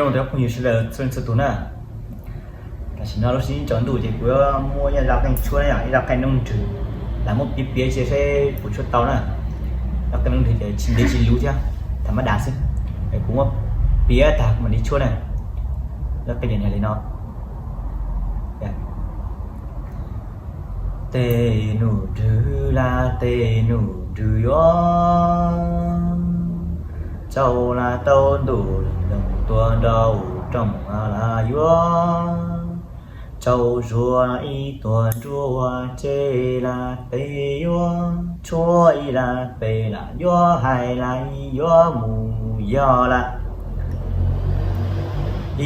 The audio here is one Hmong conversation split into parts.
Cov phooj ywg sawv daws txhua leej txhua tus na, tam sim no lub sij hawm tsaus ntuj ces kuv yuav muab ib zaj qeej tshuab na yom, ib zaj qeej noog nrwg, lam muab piav piav cia seb puas tshuab tau na. Zaj qeej noog nrwg ces tsis ntev tsis luv thiab, tham mab das xwb. Es kuv muab piav tag kuv mam li tshuab na. Zaj qeej ces nws li no: Tej num nrwg las tej num nrwg yuav, tsaus las tau ntuj loog tuaj nrog rooj las yuav, tsaus zuag ib tuag nruab tseg las peb yuav, tshuab ib las peb las yuav, hais las ib yuav mus yog las,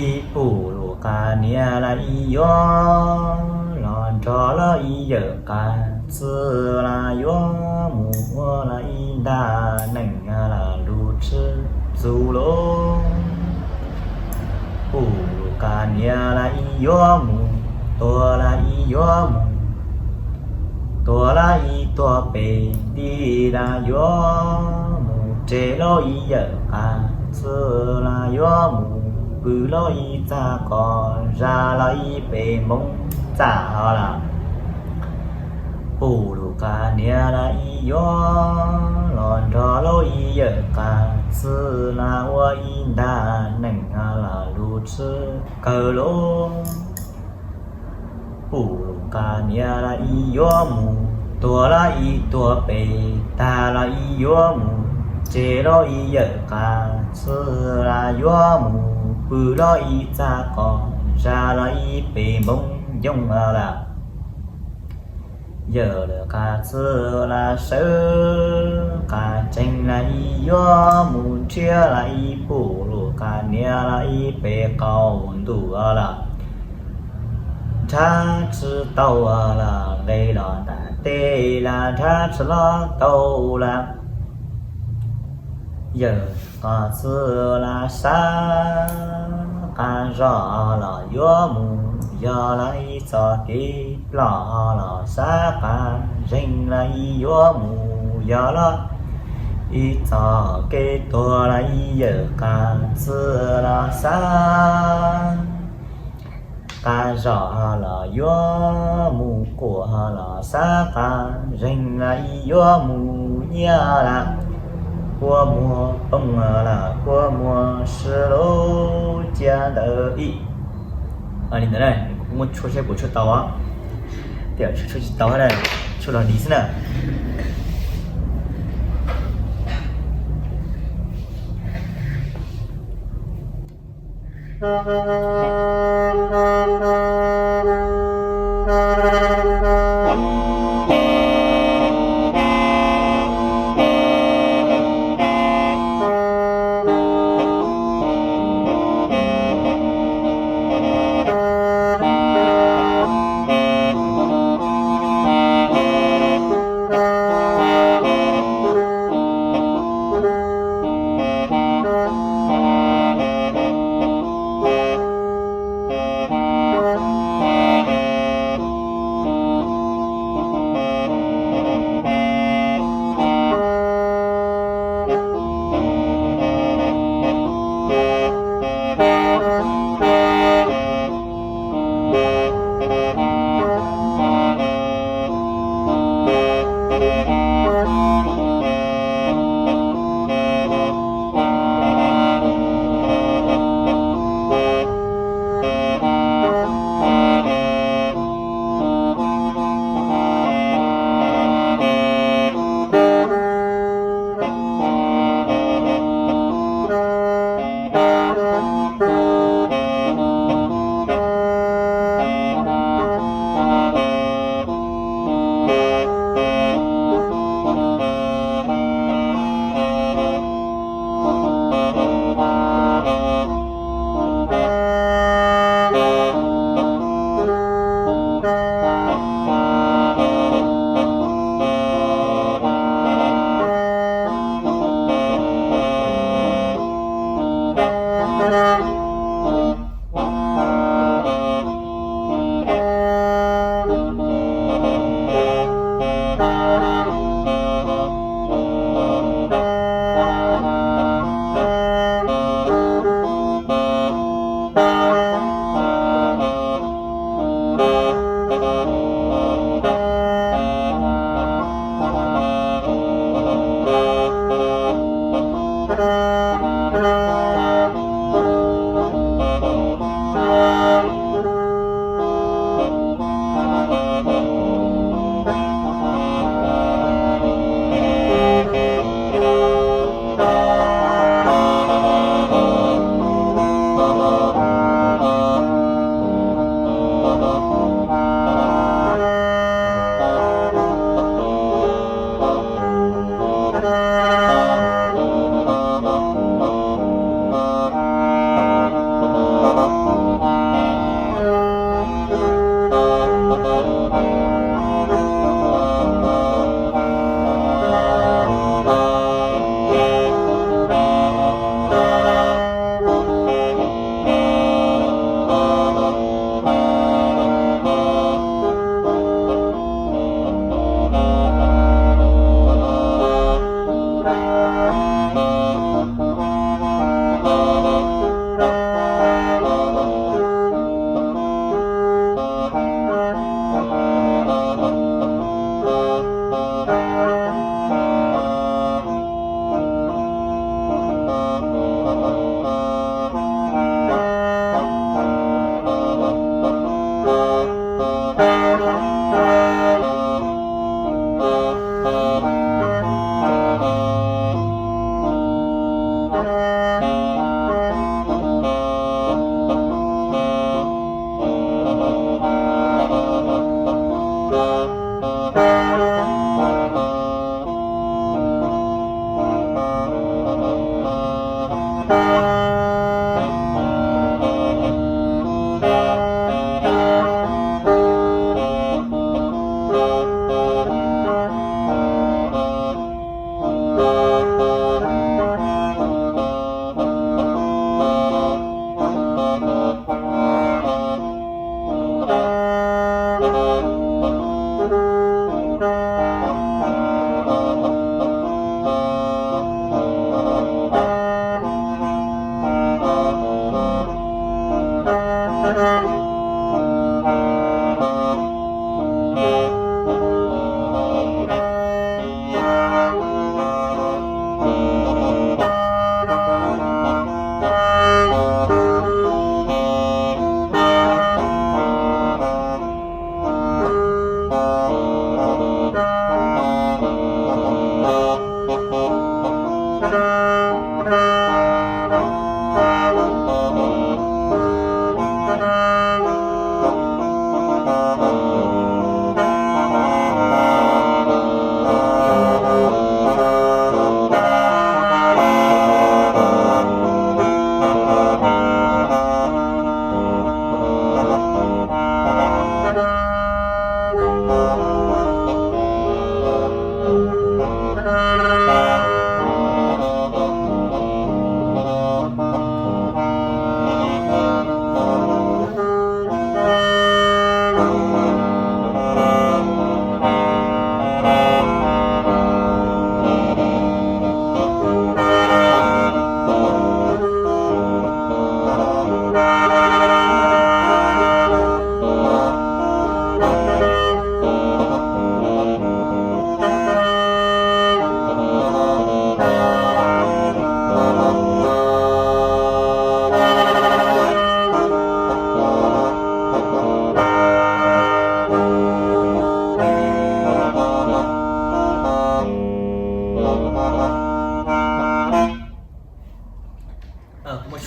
ib pum lus qas niam las ib yuav, los nrog lawv ib yawm qas txwj las yuav mus ua las ib nta neej las lub txwj txuj lawm. Pum lus qas niam las ib yuav mus, tuag las ib yuav mus, tuag las ib tuag pem nti las yuav mus, tseg las ib yawm qas txwj las yuav mus, pw las ib txaj qos, zaj las ib pem npoo txaj las. Pum lus qas niam las ib yuav, los nrog las ib yawm qas txwj las ua ib nta neej las lub txwj kawg lawm. Pum lus qas niam las ib yuav mus, tuag las ib tuag pem tag las ib yuav mus, tseg las ib yawm qas txwj las yuav mus, pw las ib txaj qos, zaj las ib pem npoo yooj las. Yawm qas txwj las sawv qas tsees las ib yuav mus, nrhiav las ib pum lus qas niam las ib pem qaum ntuj las. Nrhav tsi tau las nqe los nram teb las, nrhav tsi los tau las. Yawm qas txwj las sab qas zog los yuav mus, yog las ib txoj kev ploj los sab qas zeeg las ib yuav mus, yog las ib txoj kev tuag las ib yawm qas txwj los sab qas zog los yuav mus, quaj los sab qas zeeg las ib yuav mus nyiaj las, kua muag poob las kua muag sib lub cia ntawd ib. Li ntawd na, kuv muab tshuab seb puas tshuab tau, tiam sis tshuab tsis tau, tshuab los lig xwb na.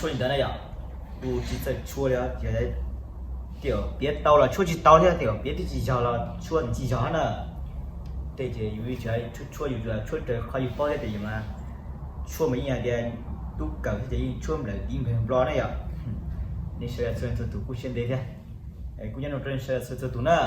Tshuab li ntawd na yom, kuv tsis txawj tshuab li, tiam piav tau los tshuab tsis tau thiab, tiam piav twb tsis yog los tshuab tsis yog na. Tej ces yus tshuab yus tshuab raws qhov yus paub thiab tias yus mas tshuab mas yeej hais tias tub kawm thiab ces yeej tshuab nplawm tiv nplawg nplo na yom. Nej sawv daws txhua txhua tus kuj siab ntev thiab, kuv nyob no rau nej sawv daws txhua txhua tus na.